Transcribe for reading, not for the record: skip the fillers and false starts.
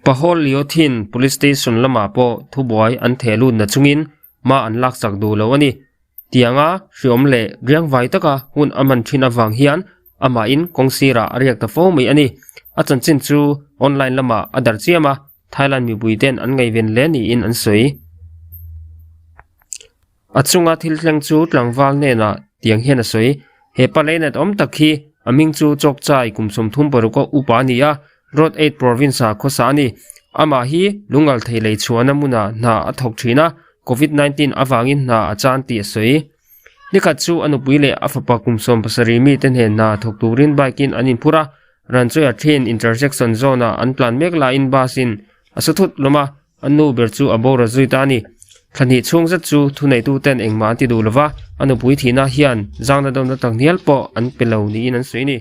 Pahol Liothin Police Station lamah pawh thubuai an theh lut na chungin hma an laksak duh lo a ni. Tianga hriawm leh riangvai taka hun a hman thin avang hian amahin kawng sirah a riak ta fo mai a ni. A chanchin chu online lamah a darh chiam a, Thailand mipui ten an ngaihven hle niin an sawi. A chunga thil thleng chu tlangval hnenah tiang hian a sawi, He pa leinat awm tak hi a hming chu Chawkchai kum 36 a upa a ni a, Road 8 province ah khawsa a ni. Amah hi lungal thei lei chhuahna hmunah hna a thawk thin a, Covid 19 avangin hna a chan tih a sawi. Nikhat chu a nupui leh a fapa kum 17 mite hnen hna thawk turin bike in an inphur a, Ranchoia train intersection zone ah an tlan mek laiin bus in a su thut hlawm a, A nu ber chu a bawr a zui ta a ni. Thla hnih chhung zet chu thuneituten engmah an ti duh lo va, a nupui thihna hian zangna dawmna tak hnial pawh an pe lo niin an sawi a ni.